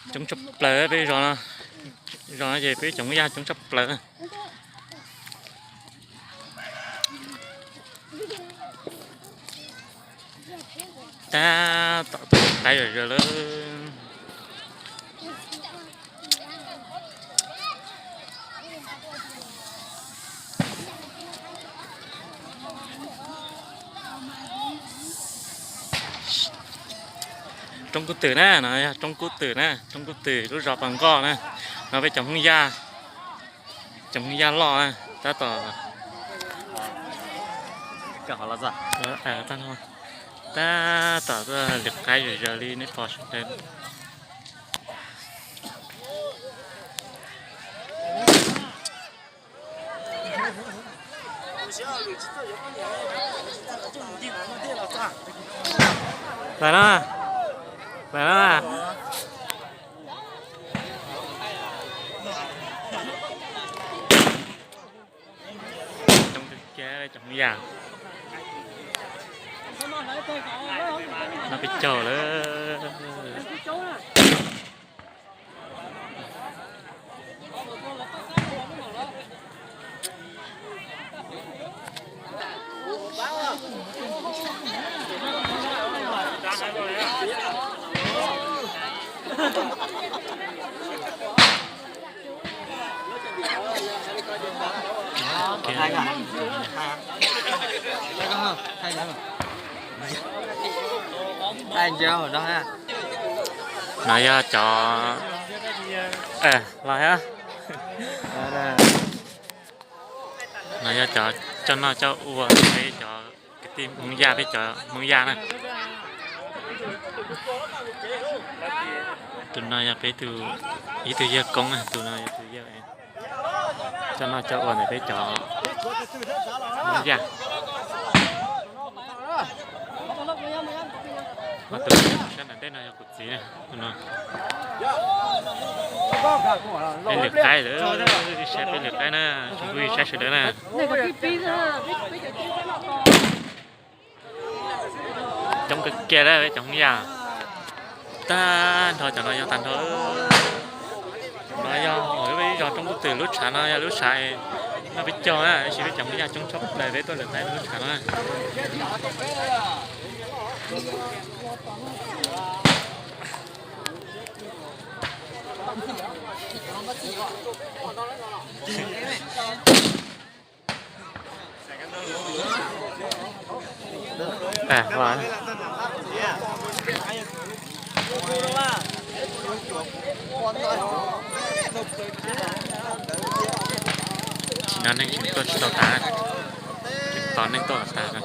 Coob tshaj plaws peb zos no, zos no ces peb cov Hmoob Yaj coob tshaj plaws. Tab tom tuaj qaib zom zaws lawm. Roob Kub Twm na, no yog Roob Kub Twm na, Roob Kub Twm lub zos Pas Nkoj na. No peb cov Hmoob Yaj, cov Hmoob Yaj loj na, tab tom, tab tom tuaj lwm qaib zom zaws li nej pom sawv daws. Lawm na, lawm na. Coob kawg kiag cov Hmoob Yaj. No peb caug lawm. No yog cov, los, no yog cov coj noj coj ua peb cov kwv tij Hmoob Yaj, peb cov Hmoob Yaj na. Tus no yog peb ib tug yawg koob, tus no yog tus yawg coj noj coj ua ntawm peb cov Hmoob Yaj. Ho tus sab nram ntej no yog kuv txiv na. Peb lwm qaib lawm, saib peb lwm qaib na, tsis pub saib sawv daws na. Coob kawg kiag lawm peb cov Hmoob Yaj. Tag nrho cov no yog tag nrho. No yog peb zos Roob Kub Twm lub tshav no yog lub tshav noj peb caug na, tab sis peb cov Hmoob Yaj coob tshaj plaws peb tuaj lwm qaib lub tshav no. Tsis no neeg tseem tuaj tsis tau tas, tseem tos neeg tuaj kom tas no.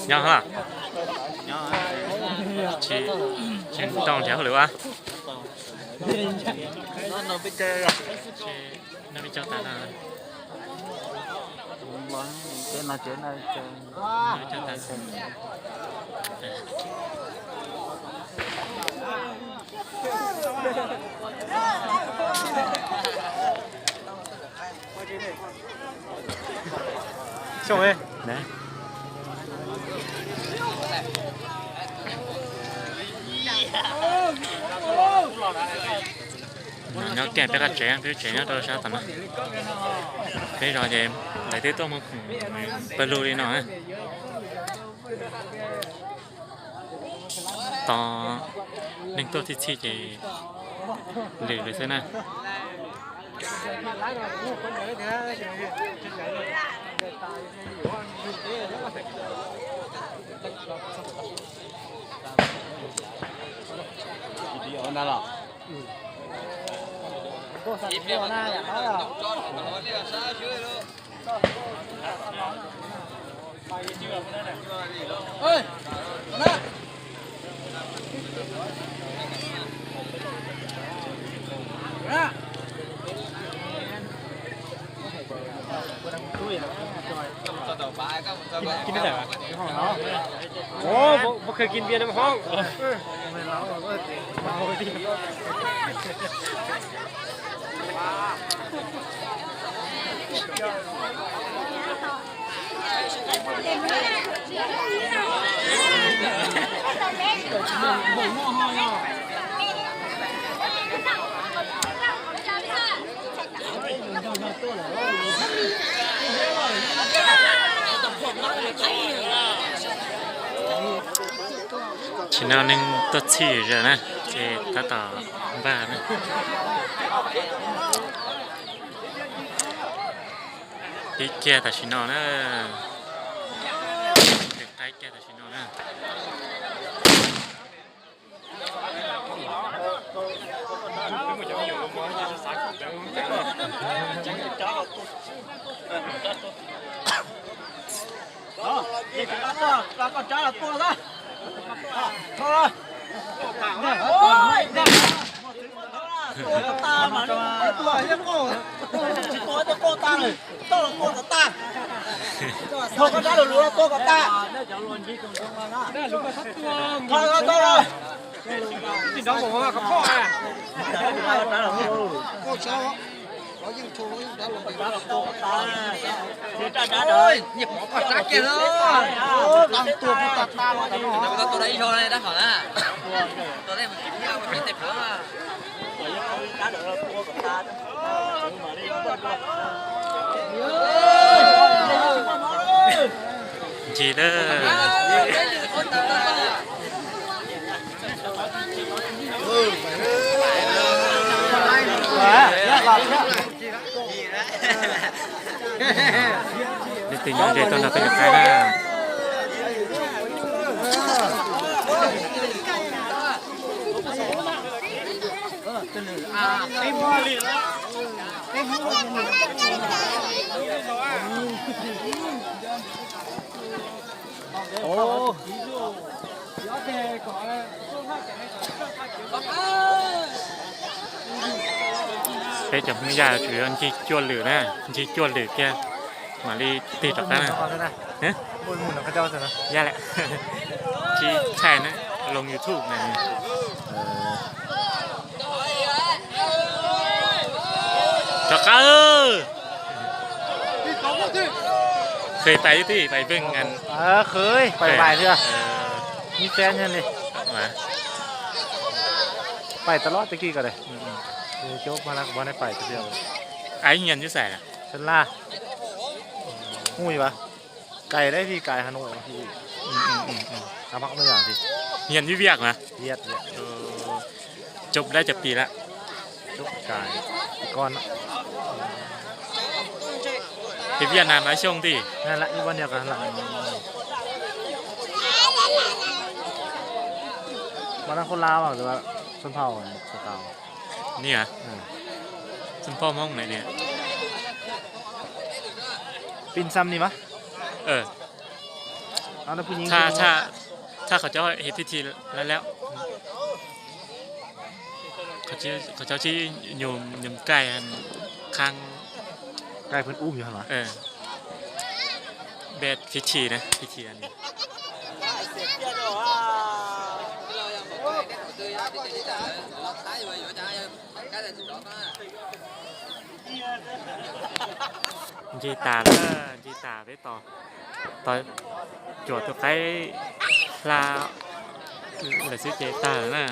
Nyob hos, tsis tau nrhiav hauj lwm ua. No peb caug tas no. Nyob kiag peb qab tsev, peb tsev nyob rau sab tom no. Peb zos ces lawv twb tuaj muag khoom pawg lug li no. Tos neeg tuaj txhij txhij ces lwm lawm xwb na. Tam sim no neeg tuaj txhij zog na, ces tab tom npaj na. Pib kiag tam sim no na, pib qaib kiag tam sim no na. Ncig lawm. Leej twg nyob ze tuaj nrog peb cov qaib na. Peb cov Hmoob Yaj tsuas yog ncig cuaj lwm na, ncig cuaj lwm kiag mam li tig rov qab na. Yaj lawm, tsis thaij na, loo YouTube na. Rov qab. Khwv pais ib tug pais pheej ngan. Khwv pais vais thiab. Ib peb nyob li. Pais tas los tag kis ko de. Cov pab lab kuv pab nej pais tiag. Ai nyian cub xais a? Sơn La. Ui, cày đấy, thi cày Hà Nội thi. Tao mắc mấy giờ thi. Nyian cub Việt mà. Việt, Việt. Chụp đã chụp gì lắm. Chụp cày. Con. Thì Việt Nam nói chung thì. Này lại như bao nhiêu cả lắm. Bạn đang khôn lao à, rồi bạn Xuân Thảo Xuân Thảo. Ni ah, Xuân Thảo Hmoob này nè. Pin xăm ni mas. Ờ. Nó là pin những Tha, cái tha, tha khỏi cho thì thì thì là léo. Khỏi cho, khỏi cho chứ nhùm, nhùm cay khang. Cay phần um rồi hả? Ờ. Bet phi thi na, phi thi na. Nce tas lawm, nce tas peb tos, tos cuam tus qaib hla lawm xwb ces tag lawm na.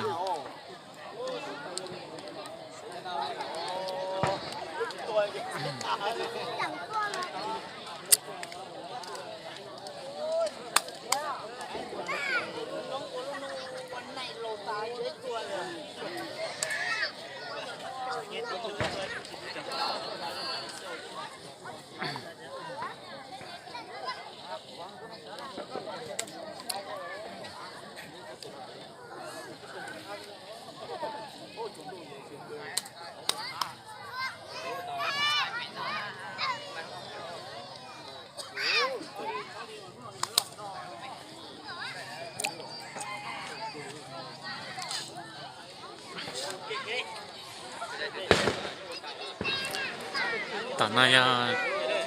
Tom no yog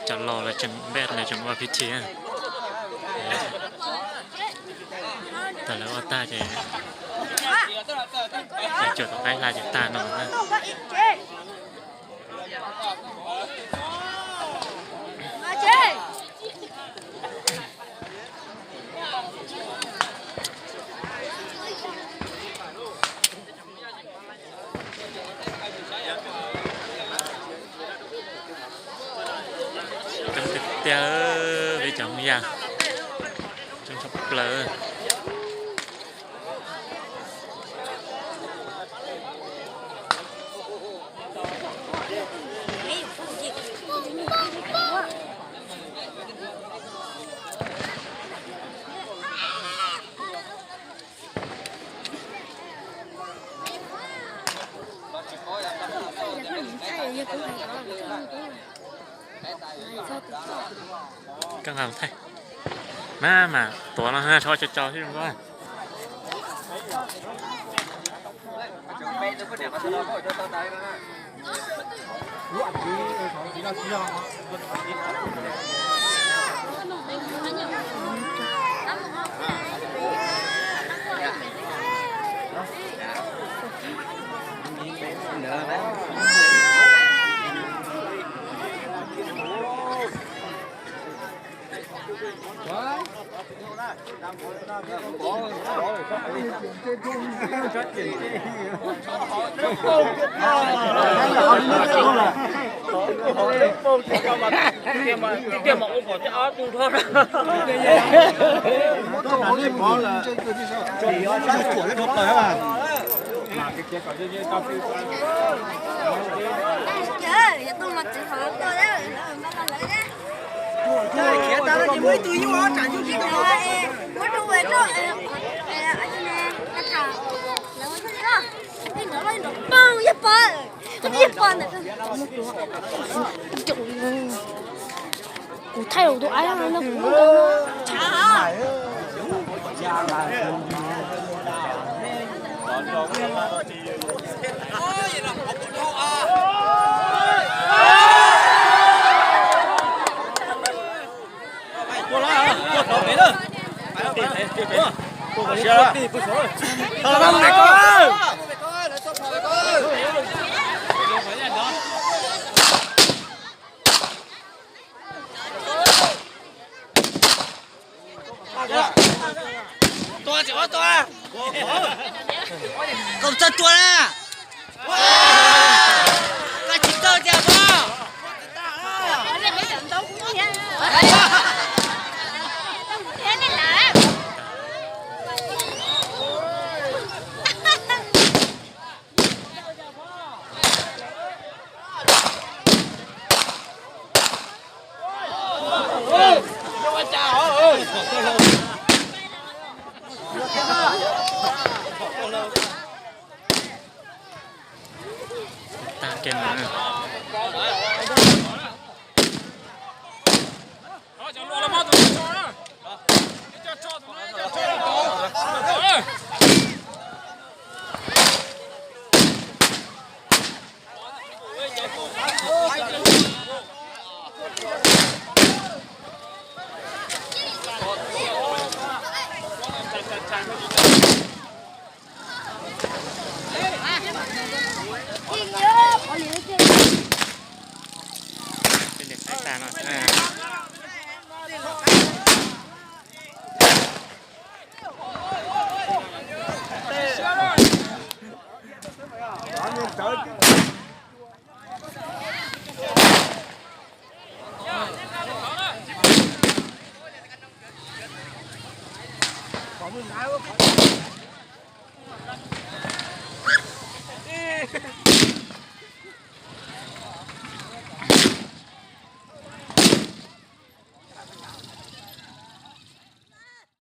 cov laus lawv tseem npaj lawv tseem ua phi thi na. Thaum lawv ua tag ces, ces cuam tus qaib hla ces tag no na. Tiag, peb cov Hmoob Yaj coob tshaj plaws. Koj nqa mus thaij. Maj mam tuav no, tsho cau cau thiab. Kuv thaij tus aib no kuv Tua tsis ob tua. Koj txawj tua na. Koj tsis txawj tiag pob. Tag kiag no.